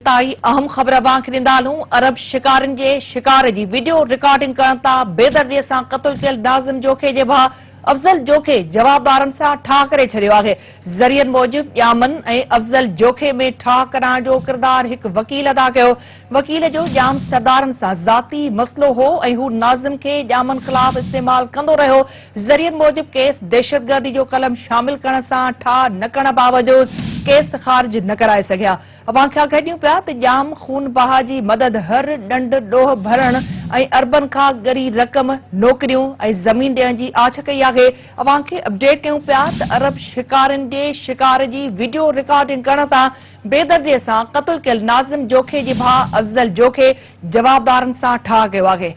انتهائي اهم خبر اوهان کي ڏيندا هلون، عرب شڪارين جي شڪار جي وڊيو رڪارڊنگ ڪرڻ تان بيدردي سان قتل ڪيل ناظم جوکي جي ڀاء افضل جوکي جوابدارن سان ٺاهه ڪري ڇڏيو آهي. ذريعن موجب ڄامن ۽ افضل جوکي ۾ ٺاهه ڪرائڻ جو ڪردار هڪ وڪيل ادا ڪيو. وڪيل جو ڄام سردارن سان ذاتي مسئلو هو ۽ هو ناظم کي ڄامن خلاف استعمال ڪندو رهيو. ذريعن موجب ڪيس دهشتگردي جو قلم شامل ڪرڻ سان ٺاهه نه ڪرڻ باوجود ڪيس خارج نه ڪرائي سگهيا. اوهان کي آگاهي ڏيون پيا ته ڄام خون بها جي مدد هر ڏنڊ ڏوهه ڀرڻ ۽ اربن کان ڳري رقم، نوڪريون ۽ زمين ڏيڻ جي آڇ ڪئي آهي. اوهان کي اپڊيٽ ڪيون پيا ته عرب شڪارين جي شڪار جي وڊيو رڪارڊنگ ڪرڻ تان بيدردي سان قتل ڪيل ناظم جوکي جي ڀاء افضل جوکي جوابدارن سان ٺاهه ڪيو آهي.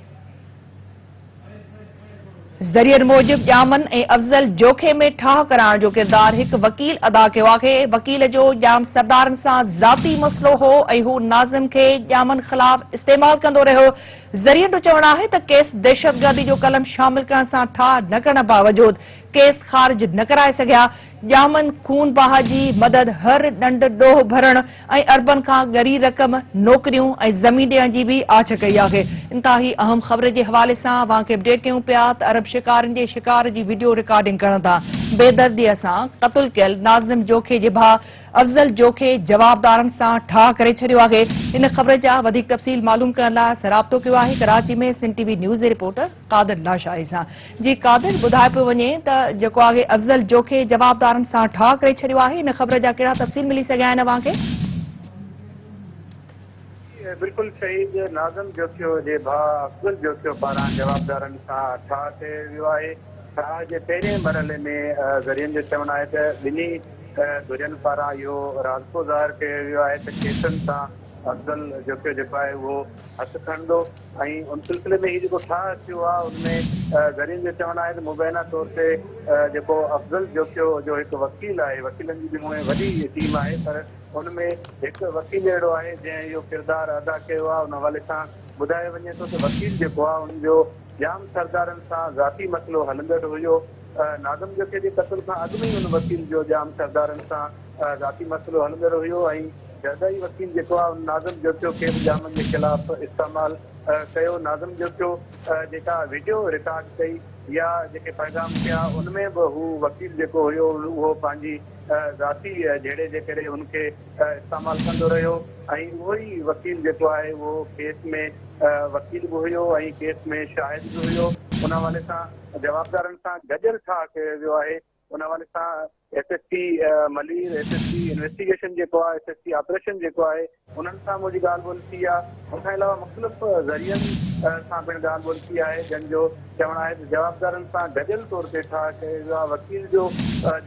ذريعن موجب ڄامن ۽ افضل جوکي ۾ ٺاهه ڪرائڻ جو ڪردار هڪ وڪيل ادا ڪيو آهي، وڪيل جو ڄام سردارن سان ذاتي مسئلو هو ۽ هو ناظم کي ڄامن خلاف استعمال ڪندو رهيو، ذريعن جو چوڻ آهي ته ڪيس دهشتگردي جو قلم شامل ڪرڻ سان ٺاهه نه ڪرڻ باوجود ڪيس خارج نه ڪرائي سگهيا، ڄامن خون باهه جي مدد هر ڏنڊ ڏوهه ڀرڻ ۽ اربن کان ڳري رقم، نوڪريون ۽ زمين ڏيڻ جي به آڇ ڪئي آهي. انتهائي اهم خبر جي حوالي سان اوهان کي اپڊيٽ ڪيون پيا ته عرب شڪارين جي شڪار جي وڊيو رڪارڊنگ ڪرڻ تان بيدردي سان قتل ڪيل ناظم جوکي جي ڀاء افضل جوکي جوابدارن سان ٺاهه ڪري ڇڏيو آهي. ان خبر جا وڌيڪ تفصيل معلوم ڪرڻ لاء اسان رابطو ڪيو آهي ڪراچي ۾ سنڌ ٽي وي نيوز جي رپورٽر قادر لاشاري سان. جي قادر ٻڌايو پيو وڃي ته جيڪو آهي افضل جوکي جوابدارن سان ٺاهه ڪري ڇڏيو آهي ان خبر جا ڪهڙا تفصيل ملي سگهيا آهن اوهان کي؟ جي بلڪل شهيد ناظم جوکيو جي ڀاء افضل جوکيو پاران جوابدارن سان ٺاهه ڪيو ويو آهي. ٺاهه جي پهرين مرحلي ۾ ذريعن جو چوڻ آهي ته ٻنهي ڌرين پاران اهو راضپو ظاهر ڪيو ويو آهي ته ڪيسن تان افضل جوکيو جيڪو آهي اهو هٿ کڻندو ۽ ان سلسلي ۾ هي جيڪو ٺاهه ٿيو آهي ان ۾ ذريعن جو چوڻ آهي ته مبينا طور تي جيڪو افضل جوکيو جو هڪ وڪيل آهي وڪيلن جي به هونئن وڏي ٽيم آهي پر ان ۾ هڪ وڪيل اهڙو آهي جنهن اهو ڪردار ادا ڪيو آهي ان حوالي سان ٻڌايو وڃي ٿو ته وڪيل جيڪو آهي ان جو ڄام سردارن سان ذاتي مسئلو هلندڙ هيو ناظم جوکيي جي قتل کان اڳ ۾ ئي ان وڪيل جو ڄام سردارن سان ذاتي مسئلو هلندڙ هيو ۽ جردائي وڪيل جيڪو آهي ان ناظم جوکيو کي به ڄامن جي خلاف استعمال ڪيو. ناظم جوکيو جيڪا وڊيو رڪارڊ ڪئي يا جيڪي پيغام ڪيا ان ۾ به هو وڪيل جيڪو هيو اهو پنهنجي ذاتي جهيڙي جي ڪري ان کي استعمال ڪندو رهيو ۽ اهو ئي وڪيل جيڪو آهي اهو ڪيس ۾ وڪيل به هيو ۽ ڪيس ۾ شاهد به هيو. ان حوالي سان جوابدارن سان گڏيل ٺاهه ڪيو ويو آهي. ان حوالي سان S S P Malir, S S P investigation جيڪو آهي، ايس ايس پي آپريشن جيڪو آهي، انهن سان منهنجي ڳالهه ٻولهه ٿي آهي. ان کان علاوه مختلف ذريعن سان پڻ ڳالهه ٻولهه ٿي آهي، جن جو چوڻ آهي ته جوابدارن سان گڏيل طور تي ٺاهه ڪيو ويو آهي. وڪيل جو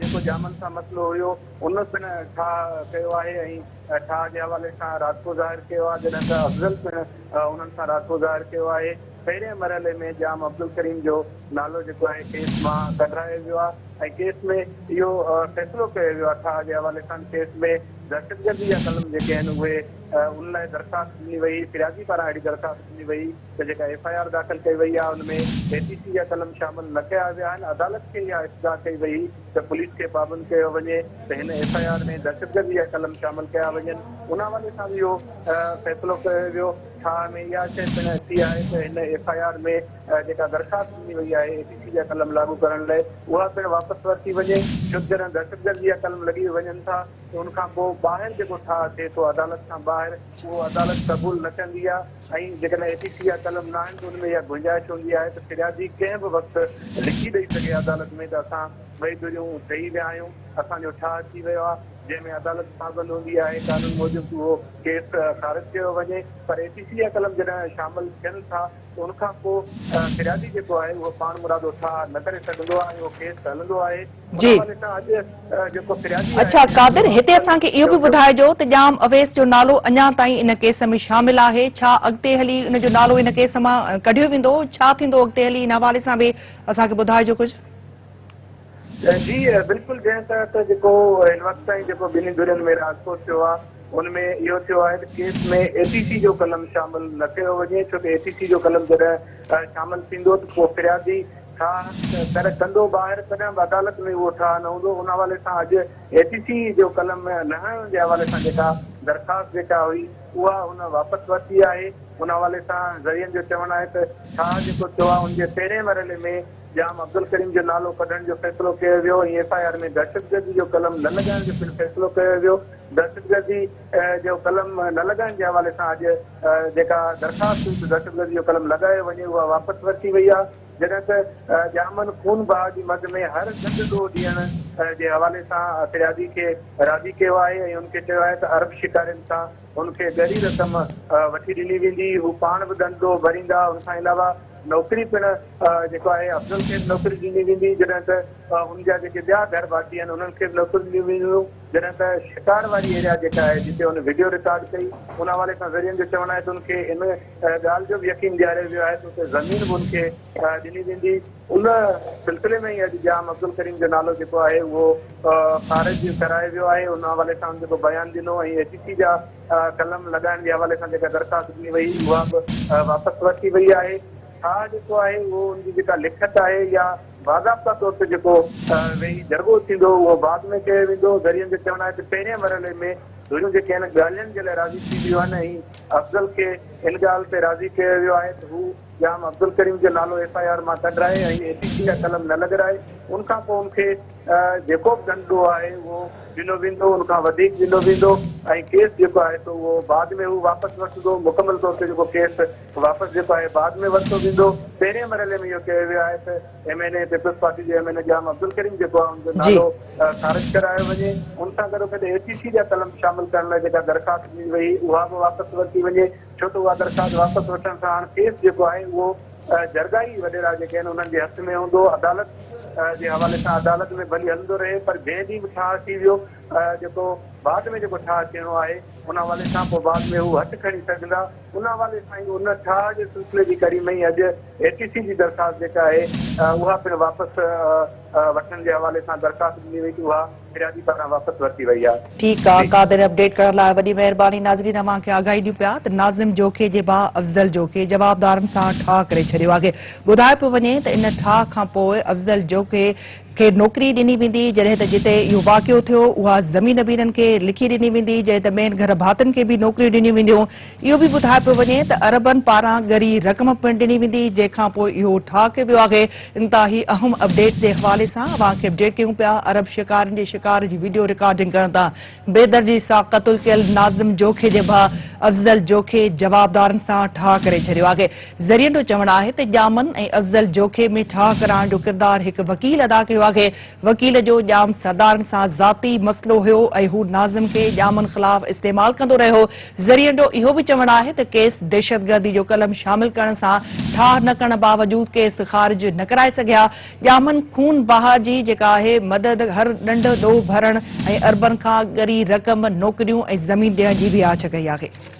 جيڪو ڄامن سان مسئلو هيو، ان پڻ ٺاهه ڪيو آهي ۽ ٺاهه جي حوالي سان رابطو ظاهر ڪيو آهي، جڏهن ته افضل پڻ انهن سان رابطو ظاهر ڪيو آهي. پهرين مرحلي ۾ ڄام عبدالڪريم جو نالو جيڪو آهي ڪيس مان ڪڍرايو ويو آهي ۽ ڪيس ۾ اهو فيصلو ڪيو ويو آهي ٺاهه جي حوالي سان ڪيس ۾ دهشتگردي جا قلم جيڪي آهن اهي ان لاء درخواست ڏني وئي فريادي پاران اهڙي درخواست ڏني وئي ته جيڪا ايف I R داخل ڪئي وئي آهي ان ۾ اي ٽي سي جا قلم شامل نه ڪيا ويا آهن عدالت کي اها استدعا ڪئي وئي ته پوليس کي پابند ڪيو وڃي ته هن ايف I R ۾ دهشتگردي جا قلم شامل ڪيا وڃن ان حوالي سان به اهو فيصلو ڪيو ويو. ٺاهه ۾ اها شيء پڻ ٿي آهي ته هن ايف I R ۾ جيڪا درخواست ڏني وئي آهي اي ٽي سي جا قلم لاڳو ڪرڻ لاء اها پڻ واپس ورتي وڃي ڇو ته جڏهن دهشتگردي جا قلم لڳي وڃن ٿا ته ان کان پوء ٻاهر جيڪو ٺاهه ٿئي ٿو عدالت کان ٻاهر اهو عدالت قبول نه ڪندي آهي ۽ جيڪڏهن اي ٽي سي جا قلم نه آهن ته ان ۾ اها گنجائش هوندي آهي ته فريادي ڪنهن به وقت لکي ڏئي سگهي عدالت ۾ ته اسان ٻئي ڌريون ٺهي ويا آهيون اسان جو ٺاهه ٿي ويو آهي جنهن ۾ عدالت پابند هوندي آهي قانون موجب اهو ڪيس خارج ڪيو وڃي پر اي پي سي جا قلم جڏهن شامل ٿين ٿا ته ان کان پوء فريادي جيڪو آهي اهو پاڻمرادو ٺاهه نه ڪري سگهندو آهي ۽ اهو ڪيس هلندو آهي ان جي. حوالي سان اڄ جيڪو فريادي آهي اڇا قادر هتي اسان کي اهو به ٻڌائجو ته ڄام اويس جو نالو اڃا تائين ان ڪيس ۾ شامل آهي ڇا اڳتي هلي ان جو نالو ان ڪيس مان ڪڍيو ويندو ڇا ٿيندو اڳتي هلي ان حوالي سان به اسان کي ٻڌائجو ڪجهه. جي بلڪل جنهن تحت جيڪو هن وقت تائين جيڪو ٻنهي ڌرين ۾ راضپو ٿيو آهي ان ۾ اهو ٿيو آهي ته ڪيس ۾ اي ٽي سي جو قلم شامل نه ڪيو وڃي ڇو ته اي ٽي سي جو قلم جڏهن شامل ٿيندو ته پوء فريادي ٺاهه ڪر ڪندو ٻاهر تڏهن به عدالت ۾ اهو ٺاهه نه هوندو ان حوالي سان اڄ اي ٽي سي جو قلم نه هڻڻ جي حوالي سان جيڪا درخواست جيڪا هئي اها هن واپس ورتي آهي. ان حوالي سان ذريعن جو چوڻ آهي ته ٺاهه جيڪو ٿيو آهي ان جي پهرين مرحلي ۾ ڄام عبدالڪريم جو نالو ڪڍڻ جو فيصلو ڪيو ويو ۽ ايف I R ۾ دهشتگردي جو قلم نه لڳائڻ جو پڻ فيصلو ڪيو ويو. دهشتگردي جو قلم نه لڳائڻ جي حوالي سان اڄ جيڪا درخواست هئي ته دهشتگردي جو قلم لڳايو وڃي اها واپس ورتي وئي آهي جڏهن ته ڄامن خون بها جي مد ۾ هر ڏنڊ ڏوهه ڏيڻ جي حوالي سان فريادي کي راضي ڪيو آهي ۽ ان کي چيو آهي ته عرب شڪارين سان هن کي ڳري رقم وٺي ڏني ويندي، هو پاڻ به ڏنڊ ڏوهه ڀريندا، ان کان علاوه نوڪري پڻ جيڪو آهي افضل کي به نوڪري ڏني ويندي، جڏهن ته هن جا جيڪي ٻيا گهر ڀاتي آهن انهن کي به نوڪريون ڏنيون وينديون، جڏهن ته شڪار واري ايريا جيڪا آهي جتي هن وڊيو رڪارڊ ڪئي ان حوالي سان ذريعن جو چوڻ آهي ته ان کي ان ڳالهه جو به يقين ڏياريو ويو آهي ته اتي زمين به ان کي ڏني ويندي. ان سلسلي ۾ ئي اڄ ڄام عبدالڪريم جو نالو جيڪو آهي اهو خارج ڪرايو ويو آهي، ان حوالي سان هن جيڪو بيان ڏنو ۽ اي سي سي جا قلم لڳائڻ جي حوالي سان جيڪا درخواست ڏني وئي اها به واپس ورتي وئي آهي. ٺاهه جيڪو آهي اهو ان جي جيڪا لکت آهي يا باضابطا طور تي جيڪو ويهي جرڳو ٿيندو اهو بعد ۾ ڪيو ويندو. ذريعن جو چوڻ آهي ته پهرين مرحلي ۾ ڌريون جيڪي آهن ڳالهين جي لاء راضي ٿي ويون آهن ۽ افضل کي ان ڳالهه تي راضي ڪيو ويو آهي ته هو ڄام عبدالڪريم جو نالو ايف I R مان ڪڍرائي ۽ اي سي سي جا قلم نه لڳرائي ان کان پوء ان کي جيڪو به ڏنڊ ڏوهه آهي اهو ڏنو ويندو ان کان وڌيڪ ڏنو ويندو ۽ ڪيس جيڪو آهي سو اهو بعد ۾ هو واپس وٺندو مڪمل طور تي جيڪو ڪيس واپس جيڪو آهي بعد ۾ ورتو ويندو پهرين مرحلي ۾ اهو ڪيو ويو آهي ته M N A Peoples Party جو ايم اين اي ڄام عبدالڪريم جيڪو آهي ان جو نالو خارج ڪرايو وڃي ان سان گڏوگڏ اي سي سي جا قلم شامل ڪرڻ لاء جيڪا درخواست ڏني وئي اها به واپس ورتي وڃي. ڇو ته اها درخواست واپس وٺڻ سان هاڻ ڪيس جيڪو آهي اهو جرڳائي وڏيرا جيڪي آهن انهن جي هٿ ۾ هوندو، عدالت جي حوالي سان عدالت ۾ ڀلي هلندو رهي پر جنهن ڏينهن به ٺاهه ٿي ويو جيڪو بعد ۾ جيڪو ٺاهه ٿيڻو آهي ان حوالي سان پوء بعد ۾ هو هٿ کڻي سگهندا ان حوالي سان ئي ان ٺاهه جي سلسلي جي ڪڙي ۾ ئي اڄ اي ٽي سي جي درخواست جيڪا آهي اها پڻ واپس وٺڻ جي حوالي سان درخواست ڏني وئي ته اها فريادي پاران واپس ورتي وئي آهي. ٺيڪ آ قادر اپڊيٽ ڪرڻ لاء وڏي مهرباني ناظرين اوهان کي آگاهي ڏيون پيا ته ناظم جوکي جي ڀاء افضل جوکي جوابدارن سان ٺاهه ڪري ڇڏيو آهي ٻڌايو پيو وڃي ته ان ٺاهه کان پوء افضل جوکي کي نوڪري ڏني ويندي جڏهن ته جتي اهو واقعو ٿيو اها زمين به انهن کي لکي ڏني ويندي جڏهن ته ٻين گهر ڀاتين کي به نوڪريون ڏنيون وينديون اهو به ٻڌايو پيو وڃي ته عربن پاران ڳري رقم پڻ ڏني ويندي جنهن کان پوء اهو ٺاهه ڪيو ويو آهي. انتهائي اهم اپڊيٽس جي حوالي سان اوهان کي اپڊيٽ ڪيون پيا عرب شڪارين جي شڪار جي وڊيو رڪارڊنگ ڪرڻ تان بيدردي سان قتل ڪيل ناظم جوکي جي ڀاء افضل جوکي جوابدارن سان ٺاهه ڪري ڇڏيو آهي. ذريعن جو چوڻ آهي ته ڄامن ۽ افضل جوکي ۾ ٺاهه ڪرائڻ جو ڪردار هڪ وڪيل ادا ڪيو آهي. وڪيل جو ڄام سردارن سان ذاتي مسئلو هيو ۽ هو ناظم کي ڄامن خلاف استعمال ڪندو رهيو. ذريعن جو اهو به چوڻ آهي ته ڪيس دهشتگردي جو قلم شامل ڪرڻ سان ٺاهه نه ڪرڻ باوجود ڪيس خارج نه ڪرائي سگهيا. ڄامن خون بها جي جيڪا آهي مدد هر ڏنڊ ڏوهه ڀرڻ ۽ اربن کان ڳري رقم، نوڪريون ۽ زمين ڏيڻ جي به آڇ ڪئي آهي.